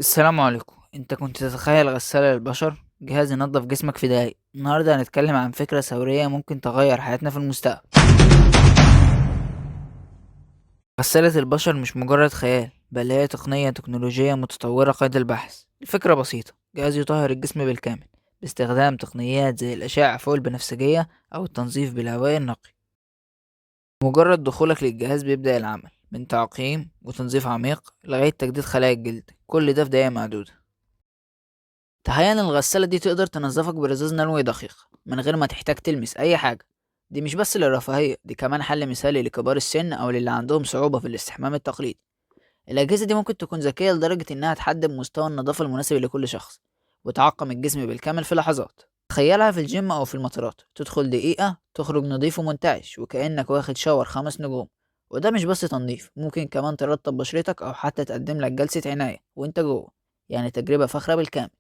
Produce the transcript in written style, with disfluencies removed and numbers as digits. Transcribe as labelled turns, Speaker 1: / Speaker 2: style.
Speaker 1: السلام عليكم. انت كنت تتخيل غسالة للبشر؟ جهاز ينظف جسمك في دقايق. النهاردة هنتكلم عن فكرة ثورية ممكن تغير حياتنا في المستقبل. غسالة البشر مش مجرد خيال، بل هي تقنية تكنولوجية متطورة قيد البحث. الفكرة بسيطة: جهاز يطهر الجسم بالكامل باستخدام تقنيات زي الأشعة فوق البنفسجية أو التنظيف بالهواء النقي. مجرد دخولك للجهاز بيبدأ العمل، من تعقيم وتنظيف عميق لغاية تجديد خلايا الجلد، كل ده في دقايق معدودة. تخيل ان الغسالة دي تقدر تنظفك برذاذ نانوي دقيق من غير ما تحتاج تلمس اي حاجة. دي مش بس للرفاهية، دي كمان حل مثالي لكبار السن او للي عندهم صعوبة في الاستحمام التقليدي. الاجهزة دي ممكن تكون ذكية لدرجة انها تحدد مستوى النظافة المناسب لكل شخص وتعقم الجسم بالكامل في لحظات. تخيلها في الجيم او في المطارات، تدخل دقيقة تخرج نظيف ومنتعش وكأنك واخد شاور 5 نجوم. وده مش بس تنظيف، ممكن كمان ترطب بشرتك او حتى تقدم لك جلسة عناية وانت جوه. يعني تجربة فخرة بالكامل.